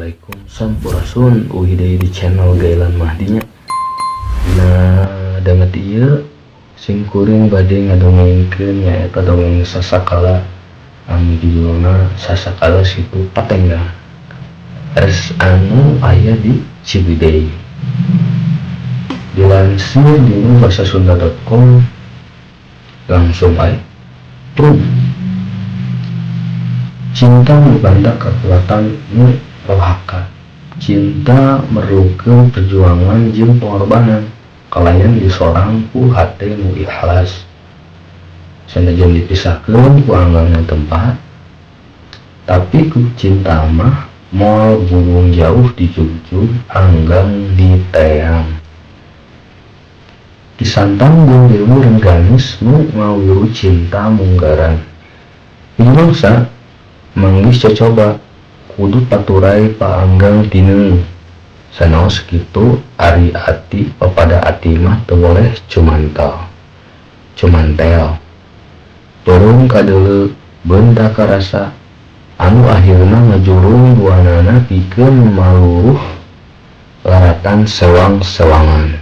Assalamualaikum, sampurasun, uih deui di channel Gailan Mahdinya. Nah, danget ieu sim kuring bade ngadongengkeun, nyaeta dongeng Sasakala anu judulna Sasakala Situ Patenggang res anu aya di Ciwidey, dilansir di bahasasunda.com. Langsung aja. Prung. Cinta mibanda kekuatan nu rohaka. Cinta merlukeun perjuangan jeung pengorbanan kalayan disorang ku hate nu ikhlas, sanajan dipisahkeun ku anggangna tempat, tapi ku cinta mah moal burung jauh dijugjug, anggang diteang. Ki Santang jeung Dewi Rengganis nu ngawiru cinta munggaran. Hiji mangsa manggih cocoba kudu paturay paanggang tineung. Sanaos kitu, ari ati papada ati mah teu boleh cumantel cumantel. Peureum kadeuleu, beunta karasa, anu ahirna ngajurung duanana pikeun maluruh laratan sewang-sewangan.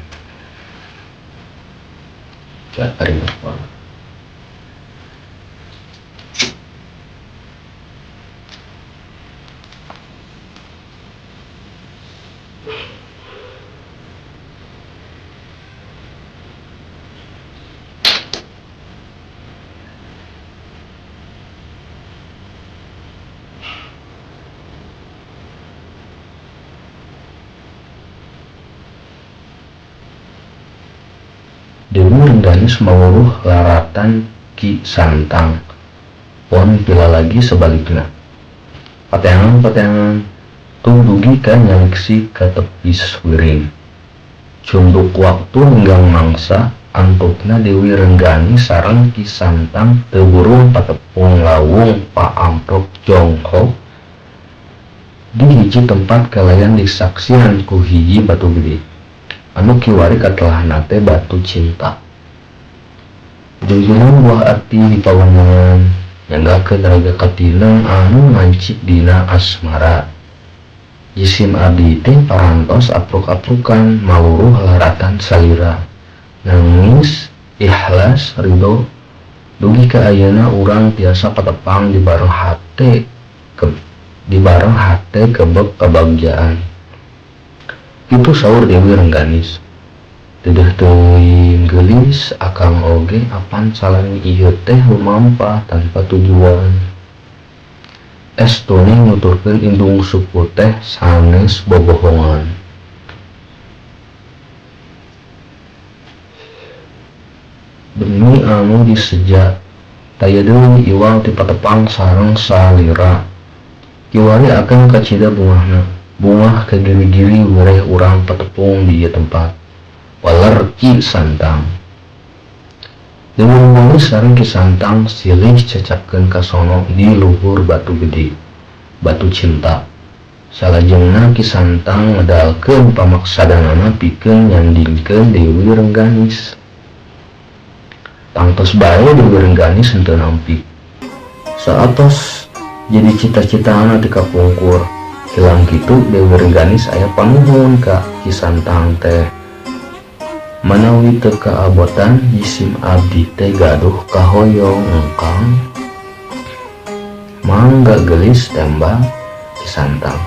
Dewi Rengganis mawuruh laratan Ki Santang, pon pilalagi sabalikna. Pateangan-pateangan tung dugi ka nyaliksi ka tepis wiring. Cunduk waktu ninggang mangsa, antupna Dewi Rengganis sareng Ki Santang teu burung patepung lawung paamprok jongkok di hiji tempat kalayan disaksian ku hiji batu gede anu kiwari katelahna teh batu cinta. Junjungan buah ati dipawenangan nyanggakeun raga katineng anu ngancik dina asmara. Jisim abdi teh parantos apruk-aprukan maluruh laratan salira. Nangis, ikhlas, ridho, dugi ka ayeuna urang tiasa patepang dibareng hate kebek kabagjaan. Kitu saur Dewi Rengganis. Deudeuh teuing geulis, akang oge apan salami ieu teh lumampah tanpa tujuan. Estune nuturkeun indung suku teh sanes bobohongan. Beni anu diseja taya deui iwal ti patepang sareng salira. Kiwari akang kacida bungahna, bungah ka giri-giri wireh urang patepung di ieu tempat, waler Ki Santang. Dewi Rengganis sareng Ki Santang silih cecapkeun kasono di luhur batu gede, batu cinta. Salajengna Ki Santang ngedalkeun pamaksadanana pikeun nyandingkeun Dewi Rengganis. Tangtos bae Dewi Rengganis henteu nampik. Saatos jadi cita-citana ti kapungkur. Hilang kitu Dewi Rengganis aya panuhun ka Ki Santang teh. Manawi teu kaabotan, jisim abdi teh gaduh kahoyong engkang. Mangga geulis, tembang Ki Santang.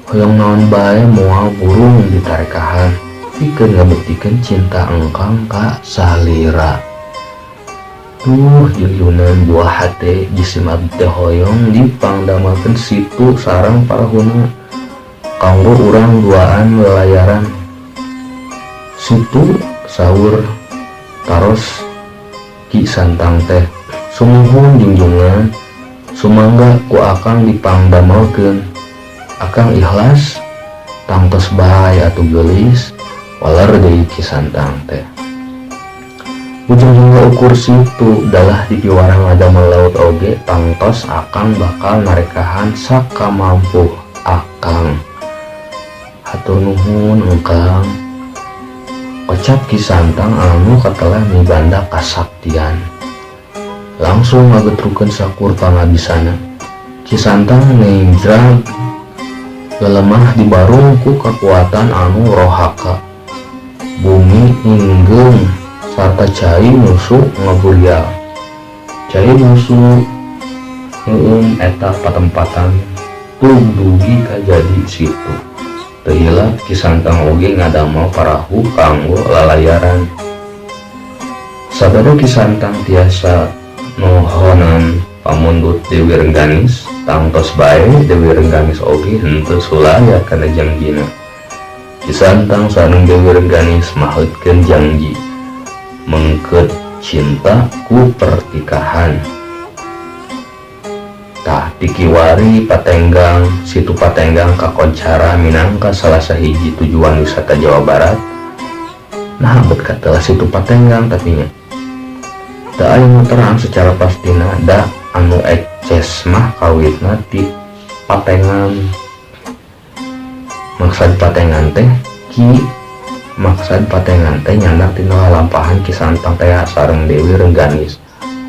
Hoyong naon bae moal burung ditarekahan pikeun ngabektikeun cinta engkang ka salira. Duh, junjunan buah hate, jisim abdi teh hoyong dipangdamelkeun situ sareng parahuna kanggo urang duaan lelayaran. Situ, saur taros Ki Santang teh. Sumuhun junjungan, sumangga ku akang dipangdamelkeun. Akang ikhlas. Tangtos bae atuh geulis, waler deui Ki Santang teh. Ujung-ujungna ukur situ dalah dipiwarang ngadamel laut oge tangtos akang bakal narekahan sakamampuh akang. Hatur nuhun engkang, kocap Ki Santang anu katelah mibanda kasaktian. Langsung ngagetrukeun sakur pangabisana. Ki Santang nejrag Lelemah dibarung ku kakuatan anu rohaka. Bumi nginggeung sarta cai musuh ngaburial. Cai musuh ngeueum eta patempatan tug dugi ka jadi situ. Teu hilap Ki Santang oge ngadamel parahu kanggo lalayaran. Sabada Ki Santang tiasa nohonan pamundut Dewi Rengganis, tangtos bae Dewi Rengganis oge henteu sulaya kana jangjina. Ki Santang sareng Dewi Rengganis maheutkeun jangji mengkeut cinta ku pertikahan. Tah ti kiwari Patenggang, Situ Patenggang kakoncara minangka salah sahiji tujuan wisata Jawa Barat. Naha bet katelah Situ Patenggang tapi nya. Teu aya nu terang secara pastina da anu eces mah kawitna ti patengan. Maksad patengan teh Ki maksad patengan teh nyandak tina lalampahan Ki Santang tea sareng Dewi Rengganis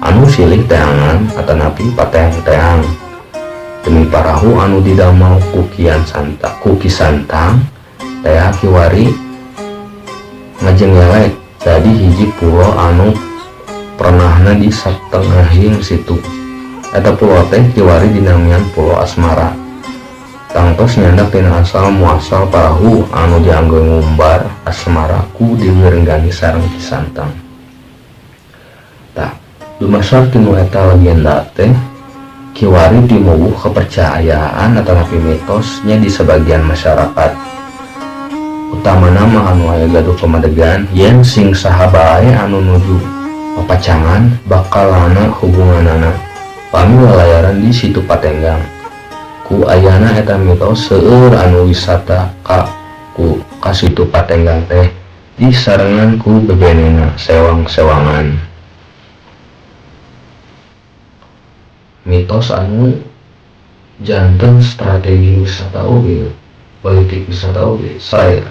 anu silih teangan atanapi pateang-teang. Demi parahu anu didamel ku Kian Santa ku Ki Santang tea kiwari ngajengelek jadi hiji pulo anu pernahna di satengahing situ. Eta pulo teh kiwari dinamian Pulo Asmara. Tangtos nyandak tina asal muasal parahu anu dianggo ngumbar asmara ku Dewi Rengganis sareng Ki Santang. Tah, dumasar tinu eta legenda teh kiwari timuwuh kepercayaan atanapi mitosnya di sebagian masyarakat. Utamana mah anu aya gaduh pamadegan yen sing saha bae anu nuju papacangan bakal lana hubunganana pami lalayaran di Situ Patenggang. Ku ayana eta mitos seueur anu wisata ka ku ka Situ Patenggang teh disarengan ku bebenena sewang-sewangan. Mitos anu janten strategi wisata oge, politik wisata oge sae.